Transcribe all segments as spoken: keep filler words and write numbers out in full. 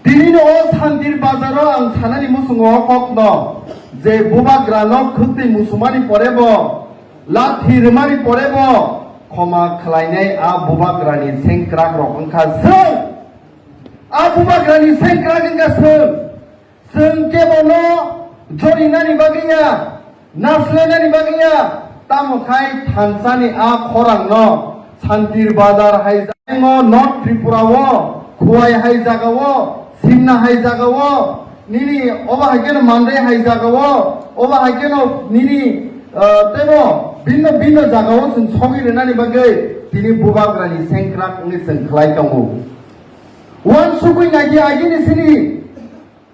Tini no o Santir Bazar o ang sanani muchungo o kokno je bubagra no khwtwi musumani pore bo, lathi rwmani pore bo khoma khlainai a bubagra ni sengkrak rok wngkha chwng. A bubagra ni sengkrak wngkha chwng. Chwng kebo no jorinani bagwi ya, naslainani bagwi ya, tamo khai thansani a khorang no Santir Bazar hai jaga o, North Tripura o, Khowai hai jaga o, Simna hai jaga o, nini obo hai kheno Mandai hai jaga o, obo hai kheno nini, ah, tebo bhinno bhinno jaga o chwng sogwi rwnani bagwi tini bubagra ni sengkrak wngwi chwng khlai tongo. Uansugwi nai di agini sini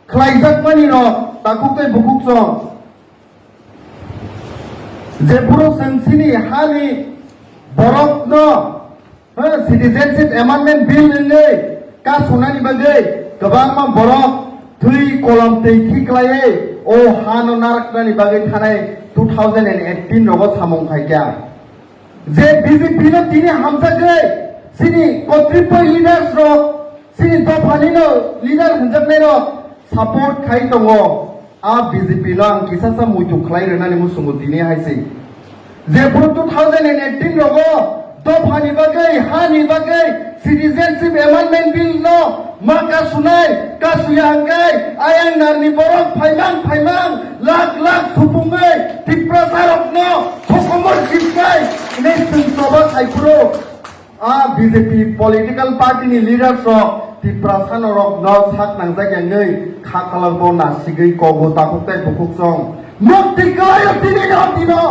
khlaijakmani rok takhuk tei bukhuk song. Jephuru chwng chini hani borokno, eh, Citizenship Amendment Bill wngwi kasunani bagwi kwbangma borok thwi kolom twi khiklaiwi o hano naraknani bagwi thanai two thousand and eighteen rogo samung khaikha. Je B J P no tini hamjagwi chini kotripoi leaders rok, chini dophani no leader hwnjaknai rok support khai tongo. A B J P no ang kisa sa muitu khlai rwnani muchungo tini hai se. Jephuru two thousand and eighteen rogo dophani bagwi, hani bagwi, Citizenship Amendment Bill no ma kasunai, kasuya hwnkhe ayang narni borok phaimang phaimang lakh lakh supungwi Tiprasa rokno sokomor sipnai hinwi chwng choba saiphuru a B J P political party ni leaders rok Tiprasa norok no sak nangjak ya hinwi kha khalak bo nasigwi kogo takhuk tei bukhuk song mwktwi kwlaio tini no tino.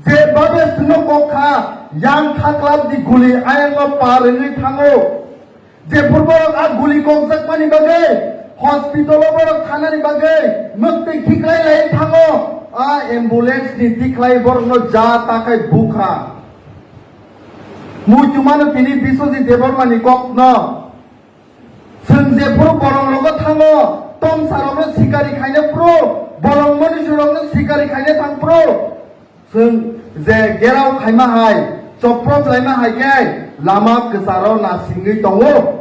Je babe sino kok kha, yang thaklap di guli ayang o par wngwi thango. Je borok a guli kokjakmani bagwi, hospital o borok thanani bagwi, mwktwi khiklai lai thango. A ambulance ni tikhlai borok no ja takhai bukha. Muitu mano tini Biswajit Debbarma ni kok no. Chwng jephuru bolongrogo thango, tomsarokno sikari khaina phuru, bolong manusurokno sikari khaina thang phuru, chwng je gerao khaima hai, choprom laima hai khe lama kwcharo nasingwi tongo.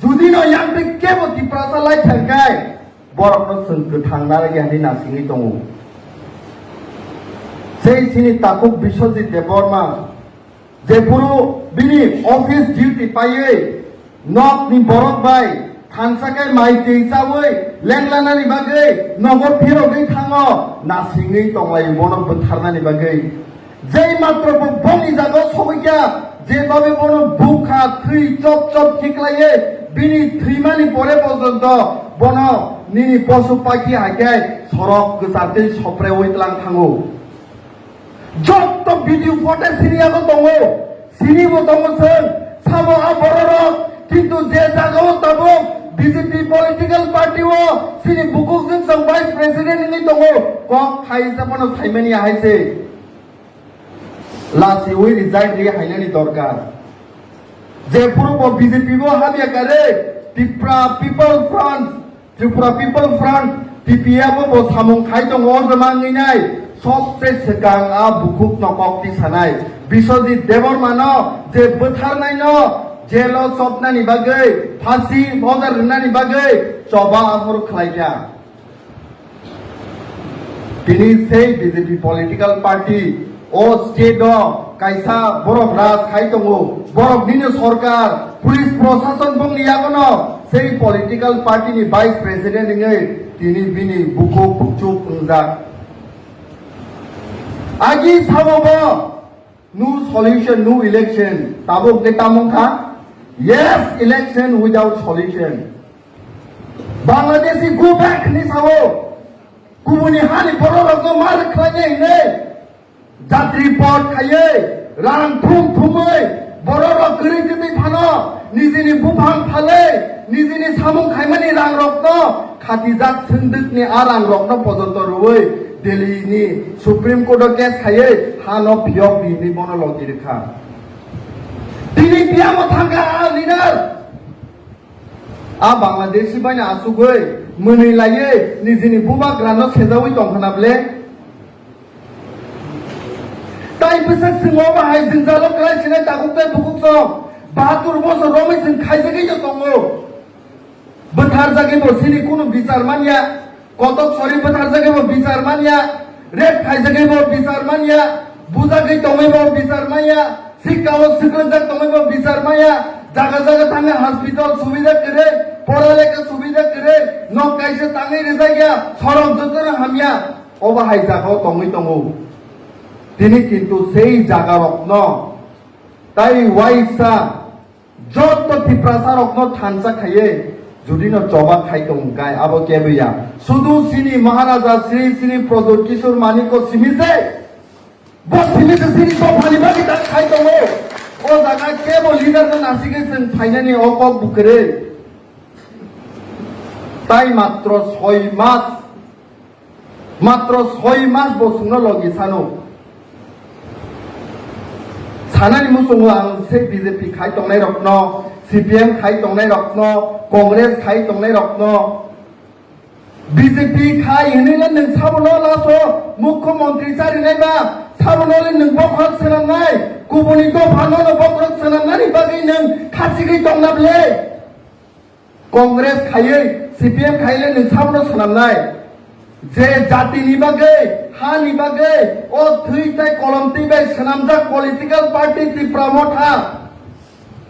Judino yangtwi kebo Tiprasa lai thang khe, borokno chwng kwthang narwgwi hinwi nasingwi tongo. Sei chini takhuk Biswajit Debbarma, jephuru bini office duty paiwi nokni borok bai thansa khe mai twi chawi lenglanani bagwi nogo phirogwi thango, nasingwi tonglaio bono bwtharnani bagwi. Jei matro bo boni jaga o sogwi kha, je babe bono bukha thwi chop chop khiklaiwi bini thwimani pore porjonto bono nini posu pakhi hai khe sorok kwchartwi sopreui tlang thango. Jotto video footage sini yago tongo, sini bo tongo chwng, sabo a bororok, kintu je jagao tabuk B J P political party o sini bukhuk chwng chwng vice president hinwi tongo, kok khai sa bono saimani hai se. Lasiui resign ri hainani dorkar. Jephuru bo B J P bo hamya kare, Tipra People Front, Tripura People Front, T P F o bo samung khai tongo, o jemang wngwi nai, sobse swkang a bukhuk no kok tisanai Biswajit Debbarma no je bwtharnai no jail o chopnani bagwi, phasi order rwnani bagwi choba aphuru khlai kha. Tini sei B J P political party o state o kaisa borok raj khai tongo, borok nini sorkar, police prosason bongni yagono sei political party ni vice president wngwi tini bini bukhuk bukchuk wngjak. Agi samo bo, no solution, no election. Tabuk de tamung kha? Yes, election without solution. Bangladeshi go back ni sao. Kubuni hani bororok no mar khlai ne hine. Jatri pot khaiye, rang thum thumui, bororok gri gri phano, nijini buphang phalai, nijini samung khaimani rang rokno, khatijak sindikni a rang rokno pojonto rwui Delhi ni Supreme Court o case khaiwi hano phiyok di hinwi bono loti rwkha. Tini tiyamo thangkha a leader. A Bangladeshi baino asugwi mwnwi laiwi nijini bubagrano sejaui tongkhana ble. Tai bwsak chwng obo hai jwngjalo kwlai sinai takhuk tei bukhuk song bahatur bosor romwi chwng khaijagwi no tongo. Bwtharjagwi bo sini kunu bichar manya, kotok sori bwtharjagwi bo bichar manya, rape khaijagwi bo bichar manya, bujagwi tongwi bo bichar manya, sikao swkwngjak tongwi bo bichar manya, jaga jaga thangwi hospital subida kwrwi, pora lekha subida kwrwi, nok kaisa tangwi rijak ya, sorok jotono hamya, obo hai jagao tongwi tongo. Tini kintu sei jagarokno tai waisa Jotto Tiprasa rokno thansa khaiye judino choba khai tong kai abo kebo ya. Sudu sini Maharaja Sri Sri Pradyot Kishore Manikko simi se. Bo simi se sini to phani bagi tak khai tongo. O jaga kebo leader no nasike seng phainani o kok bukre. Tai matro soi mas Matro soi mas bo chwngno logi sano. Sanani muchungo ang se B J P khai tongnai rokno, C P M khai tongnai rokno, Congress khai tongnai rokno. B J P khai hinwi le nwng sabono laso mukhyamantri charinai ba, sabono le nwng bokhorok swnamnai, kubuni dophano no bokhorok swnamnani bagwi nwng khasigwi tongna ble. Congress khaiwi, C P M khaiwi nwng sabono swnamnai. Je jatini bagwi, hani bagwi, o thwi tei kolom twi bai swnamjak political party Tipra Motha.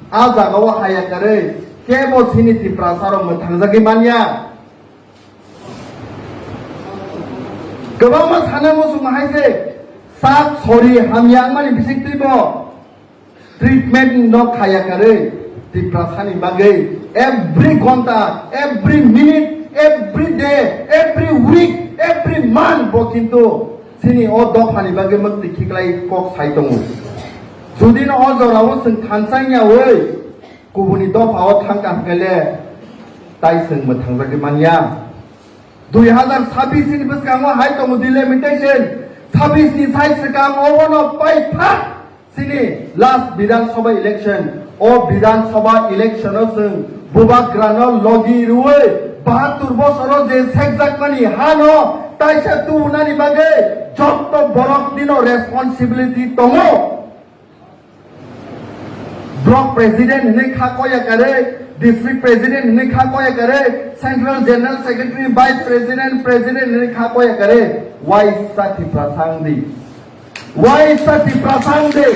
A jagao haya kwrwi, kebo sini Tiprasarok mwthangjagwi manya. Kwbangma sana muchung hai se, sak sori hamya wngmani bising twibo. Treatment no khaya kwrwi Tiprasani bagwi every ghonta, every minute, every day, every week, every month bo kintu chini o dophani bagwi mwktwi khiklai kok sai tongo. Jodi no o jorao chwng thansa wngyawi kubuni dophao thangkha hwnkhe le tai chwng mwthangjagwi manya. Dui hazar sabbish ni bwskango hai tongo delimitation, sabbish ni sai swkang obono paithak. Chini last Bidhan Sabha election, o Bidhan Sabha election o chwng Bubagrano logi rwui bahatur bosoro je sekjakmani hano taisa tubunani bagwi jotto borok nino responsibility tongo. Block president hinwi kha koya kare, district president hinwi kha koya kare, central general secretary, vice president, president hinwi kha koya kare, waisa Tiprasa wngdi. Waisa Tiprasa wngdi.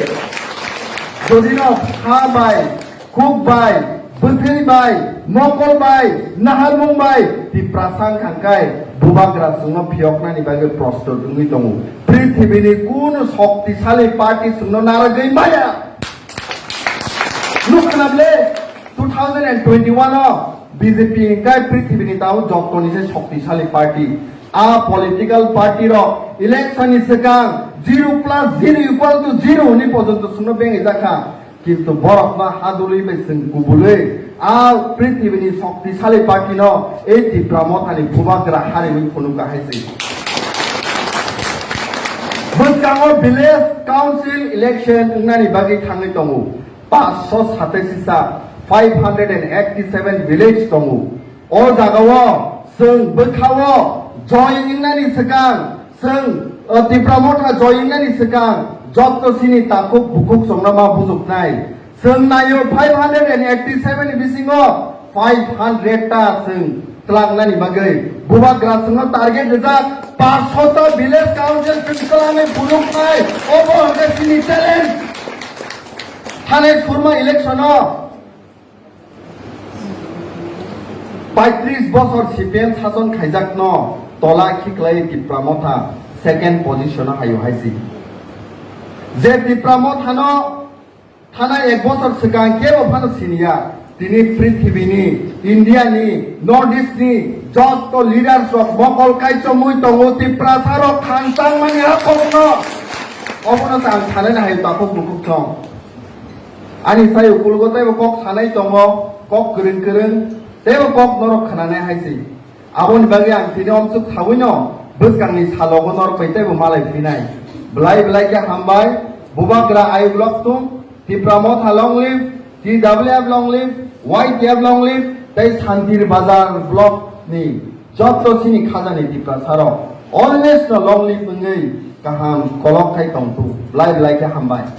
Jodino ha bai, khuk bai, bwthwi bai, mokol bai, naharmung bai Tiprasa wngkha hwnkhe Bubagra chwngno phiyoknani bagwi prostut wngwi tongo. Prithibini kunu shoktisali party chwngno narwgwi maya. Nukha na ble, two thousand and twenty-one o B J P hwnkhe prithibini tao jottoni se shoktisali party. A political party rok election ni swkang zero plus zero equal to zero hwnwi porjonto chwngno bengwi jakha. Kintu borokno hadulwi bai chwng kubulwi a prithibini shoktisali party no ei Tipra Mothani Bubagra hariwi phunukha hai se. Bwskango village council election wngnani bagwi thangwi tongo. Paanch sho satais sa, five hundred and eighty seven village tongo. O jagao chwng bwkhao join wngnani swkang, chwng, o, Tipra Motha join wngnani swkang jotto chini takhuk bukhuk chwngno ma bujuknai. Chwng naio five hundred and eighty seven ni bisingo five hundred ta chwng twlangnani bagwi Bubagra chwngno target rijak, paanch sho ta village council chwng twlangwi phunuknai, obo hwnkhe chini challenge. Thanai surma election o paitris bosor C P M sason khaijakno tola khiklai Tipra Motha second position o hayo hai si. Je Tipra Mothano thanai ek bosor swkang kebo phano siniya, tini prithibini, India ni, North East ni jotto leaders rok mokol kaichomwi tongo, Tiprasa rok khansang mani hakokno. Obono ang sanai na hai takhuk bukhuk song. Ani sai ukulgo teibo kok sanai tongo, kok kwrwng kwrwng, teibo kok norok khnanai hai se. Aboni bagwi ang tini omsuk saui no bwskangni salogo norok bai teibo malai phinai. Belai belai khe hambai, Bubagra I welcome, Tipra Motha long live, T W F long live, Y T F long live, tei Santir Bazar block ni jotto chini khajani Tiprasarok always no long live wngwi kaham kolok khai tongthung. Belai belai khe hambai.